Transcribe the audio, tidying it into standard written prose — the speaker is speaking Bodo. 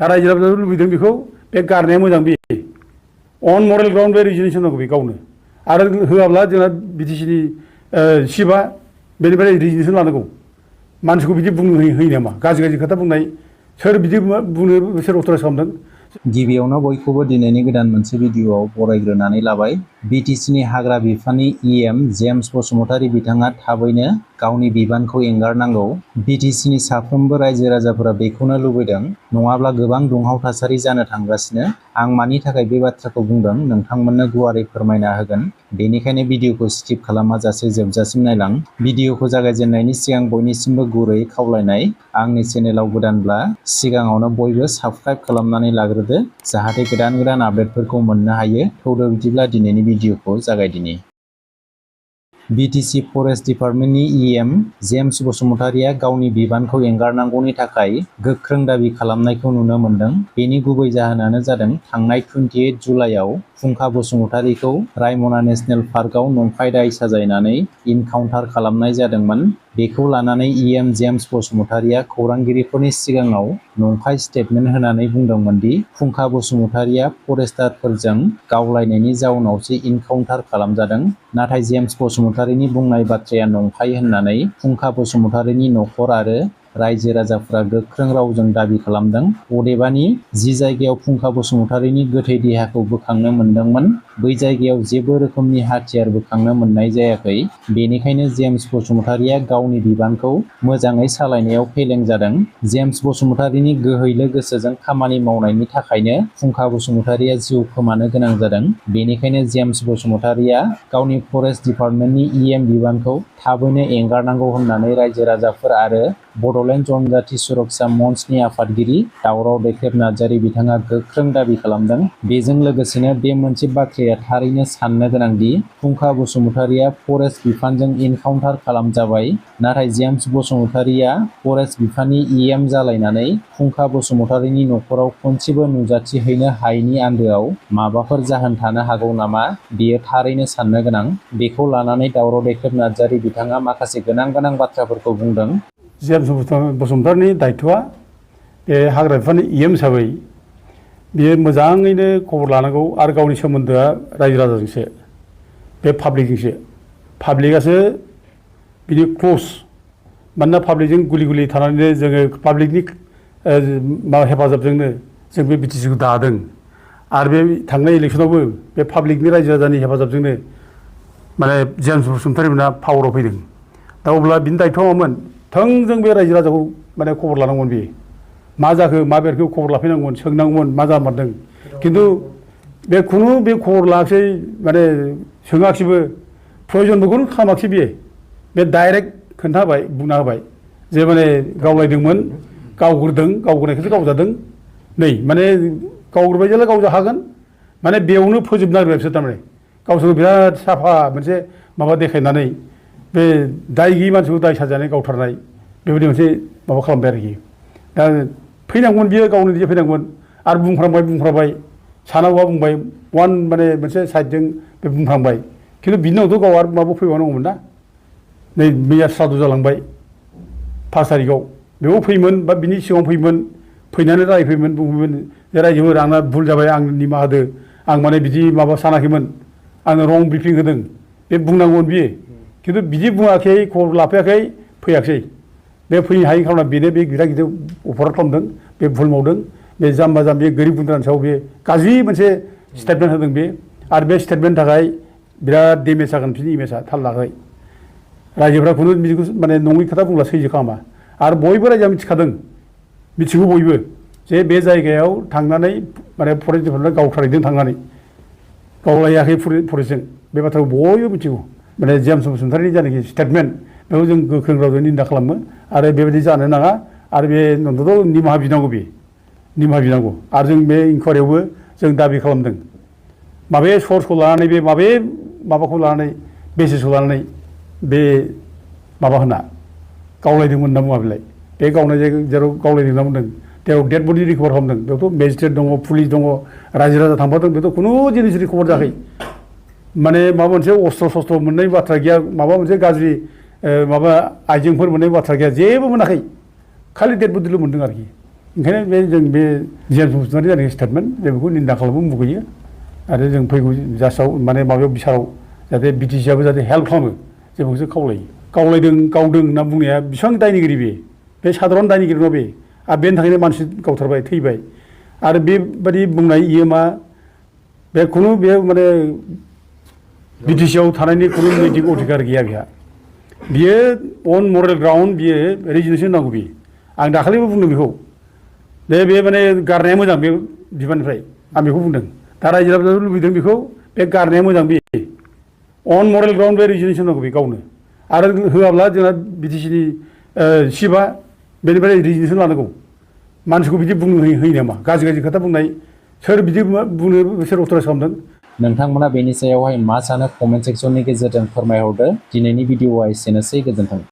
दा रायजो राजाफोरा लुबैदों बेखौ बे गारनाया मोजां बे अन मरेल ग्राउन्ड बे रिजिगनेसन नांगौ बे गावनो आरो होआब्ला जोंना बिटिसिनि चिफआ बेनिफ्राय रिजिगनेसन लानांगौ मानसिखौ बिदि बुंनो होयो नामा गाज्रि गाज्रि खोथा बुंनाय सोर बिदि बुंनो सोर अथराइज खालामदों गिबियावनो बयखौबो दिनैनि गोदान मोनसे भिडिअआव बरायग्रोनानै लाबाय बिटिसिनि हाग्रा बिफाननि इएम जेम्स बसुमतारी बिथाङा थाबैनो गावनि बिबानखौ एंगारनांगौ बिटिसिनि साफ्रोमबो रायजो राजाफोरा बेखौनो लुबैदों नङाब्ला गोबां दुंहाव थासारि जानो थांगासिनो आं मानि थाखाय बे बाथ्राखौ बुंदों नोंथांमोननो गुवारै फोरमायना होगोन बेनिखायनो भिडिअखौ स्किप खालामाजासे जोबजासिम नायलां भिडिअखौ जागायजेननायनि सिगां बयनिसिमबो गुरै खावलायनाय आंनि चेनेलाव गोदानब्ला सिगाङावनो बयबो साबस्क्राइब खालामनानै लाग्रोदो जाहाथे गोदान आपडेटफोरखौ मोननो हायो थौदो बिदिब्ला दिनैनि भिडिअखौ जागायदिनि बिटिसि फरेस्ट डिपार्टमेन्टनि इएम जेम्स बसुमतारीया गावनि बिबानखौ एंगारनांगौनि थाखाय गोख्रों दाबि खालामनायखौ नुनो मोन्दों बेनि गुबै जाहोनानो जादों थांनाय 28 जुलाइआव फुंखा बसुमतारीखौ रायमना नेशनेल पार्कआव नंखाय दाय साजायनानै इनकाउन्टार खालामनाय जादोंमोन बेखौ लानानै इएम जेम्स बसुमतारीया खौरांगिरिफोरनि सिगाङाव नंखाय स्टेटमेन्ट होनानै बुंदोंमोन दि फुंखा बसुमतारीया फरेस्टारफोरजों गावलायनायनि जाउनावसो इनकाउन्टार खालामजादों नाथाय जेम्स बसुमतारीनि बुंनाय बाथ्राया नंखाय होननानै फुंखा बसुमतारीनि नखर आरो रायजो राजाफोरा गोख्रों रावजों दाबि खालामदों अदेबानि जि जायगायाव फुंखा बसुमतारीनि गोथै देहाखौ बोखांनो मोन्दोंमोन बै जायगायाव जेबो रोखोमनि हाथियार बोखांनो मोननाय जायाखै बेनिखायनो जेम्स बसुमतारीया गावनि बिबानखौ मोजाङै सालायनायाव फेलें जादों जेम्स बसुमतारीनि गोहैलो गोसोजों खामानि मावनायनि थाखायनो फुंखा बसुमतारीया जिउ खोमानो गोनां जादों बेनिखायनो जेम्स बसुमतारीया गावनि फरेस्ट डिपार्टमेन्टनि इएम बिबानखौ थाबैनो एंगारनांगौ होननानै रायजो राजाफोर आरो बड'लेण्ड जनजाति सुरक्षा मन्चनि आफादगिरि दावराव दैखेब नार्जारी बिथाङा गोख्रों दाबि खालामदों बेजों लोगोसेनो बे मोनसे बाथ्राया थारैनो साननो गोनांदि फुंखा बसुमतारीया फरेस्ट बिफानजों इनकाउन्टार खालामजाबाय नाथाय जेम्स बसुमतारीया फरेस्ट बिफाननि इएम जालायनानै फुंखा बसुमतारीनि नखराव खनसेबो नुजाथिहैनो हायैनि आन्दोआव माबाफोर जाहोन थानो हागौ नामा बेयो थारैनो साननो गोनां बेखौ लानानै दावराव दैखेब नार्जारी बिथाङा माखासे गोनां बाथ्राफोरखौ बुंदों जेम्स बसुमतारीनि दायथ'आ बे हाग्रा बिफाननि इएम हिसाबै बियो मोजाङैनो खबर लानांगौ आरो गावनि सोमोन्दोआ रायजो राजाजोंसो बे पाब्लिकजोंसो पाब्लिकआसो बिनि क्ल'ज मानोना पाब्लिकजों गुलि थानानैनो जोङो पाब्लिकनि हेफाजाबजोंनो जों बे बिटिसिखौ दादों आरो बे थांनाय इलेक्सनावबो बे पाब्लिकनि रायजो राजानि हेफाजाबजोंनो माने जेम्स बसुमतारी मोनहा पावाराव फैदों दा अब्ला बिनि दायथ'आ मामोन थोंजों बे रायजो राजाखौ माने खबर लानांगौमोन बेयो मा जाखो मा बेरखौ खबर लाफैनांगौमोन सोंनांगौमोन मा जामारदों खिन्थु बे खबर लायाखिसै माने सोङाखिसैबो प्रयजनफोरखौनो खालामाखिसै बियो बे डाइरेक्ट खोन्थाबाय बुंना होबाय जे माने गावलायदोंमोन गावग्रोनायखौसो गावजादों नै माने गावग्रोबाय जेला गावजाखागोन माने बेयावनो फोजोबनो नागिरबाय बिसोर थारमाने गावसोरखौ बिराद साफा मोनसे माबा देखायनानै बे दाय गैयि मानसिखौ दाय साजायनानै गावथारनाय बेबायदि मोनसे माबा खालामबाय आरोखि दा फैनांगौमोन बियो गावनो निजे फैनांगौमोन आरो बुंफ्रांबाय सानावबा बुंबाय वान माने मोनसे साइडजों बे बुंफ्रांबाय खिन्थु बिनि उनावथ' गाव आरो माबा फैबावनांगौमोन ना नै मैया सादु जालांबाय 5 तारिखआव बेयाव फैयोमोन बा बिनि सिगाङाव फैयोमोन फैनानै रायफैयोमोन बुङोमोन जे रायजोफोर आंना भुल जाबाय आं निमाहा होदो आं माने बिदि माबा सानाखैमोन आंनो रं ब्रिफिं होदों बे बुंनांगौमोन बियो खिन्थु बिदि बुङाखै खबर लाफैयाखै फैयाखै बे फैनो हायै खार'ना बेनो बे गिदिर अफार खालामदों बे भुल मावदों बे जाम्बा जाम्बि गोरिब गुन्द्रानि सायाव बे गाज्रि मोनसे स्टेटमेन्ट होदों बे आरो बे स्टेटमेन्टनि थाखाय बिराद डेमेज जागोन बिनि इमेजआ थाल लायाखै रायजोफ्रा खुनु बिदिखौ माने नङै खोथा बुंब्ला सैजो खालामा आरो बयबो रायजोआ मिथिगौ बयबो जे बे जायगायाव थांनानै माने फरेस्ट डिपार्टमेन्टआ गावथारहैदों थांनानै गावलायाखै फरेस्टजों बे बाथ्राखौ बयबो मिथिगौ माने जेम्स बसुमतारीनि जानाखि स्टेटमेन्ट बेखौ जों गोख्रों रावजों निन्दा खालामो आरो बेबायदि जानो नाङा आरो बे नन्दथ' निमाहा बिनांगौ आरो जों बे इनकुवारियावबो जों दाबि खालामदों माबे सर्सखौ लानानै बे माबाखौ लानानै बेसिसखौ लानानै बे माबा होना गावलायदोंमोन होनना बुङा बेलाय बे गावनाय जेराव गावलायदों होनना बुंदों जेराव डेड बडि रिकभार खालामदों बेयावथ' मेजिस्ट्रेट दङ पुलिस दङ रायजो राजा थांफादों बेथ' खुनु जिनिस रिकभार जायाखै माने माबा मोनसे अस्त्र शस्त्र मोननाय बाथ्रा गैया माबा मोनसे गाज्रि माबा आइजेंफोर मोननाय बाथ्रा गैया जेबो मोनाखै खालि डेड बडिल' मोनदों आरोखि ओंखायनो जों बे जेम्स बसुमतारी जानाय स्टेटमेन्ट जों बेखौ निन्दा खालामनो मुगैयो आरो जों फैगौ जास्टआव माने माबायाव बिसाराव जाहाथे बिटिसिआबो जाहाथे हेल्प खालामो जों बेखौसो खावलायो गावलायदों गावदों होनना बुंनाया बेसेबां दायनिगिरि बे साधारन दायनिगिरि नङा बे आरो बेनि थाखायनो मानसि गावथारबाय थैबाय आरो बेबादि बुंनाय इयो मा बे खुनु बे माने बिटिसिआव थानायनि खुनु नैतिक अधिकार गैया बेहा बियो अन मरेल ग्राउन्ड बियो रेजिगनेसन नांगौ बियो आं दाखालिबो बुंदों बेखौ बे माने गारनाया मोजां बे बिबाननिफ्राय आं बेखौ बुंदों दा रायजो राजाफ्रा लुबैदों बेखौ बे गारनाया मोजां बे अन मरेल ग्राउन्ड बे रेजिगनेसन नांगौ बे गावनो आरो होआब्ला जोंना बिटिसिनि चिफआ बेनिफ्राय रेजिगनेसन लानांगौ मानसिखौ बिदि बुंनो होयो नामा गाज्रि खोथा बुंनाय सोर बिदि बुंनो सोर अथ'राइज खालामदों नोंथांमोना बेनि सायावहाय मा सानो कमेन्ट सेक्सननि गेजेरजों फोरमायहरदो दिनैनि भिडिअआ एसेनोसै गोजोन्थों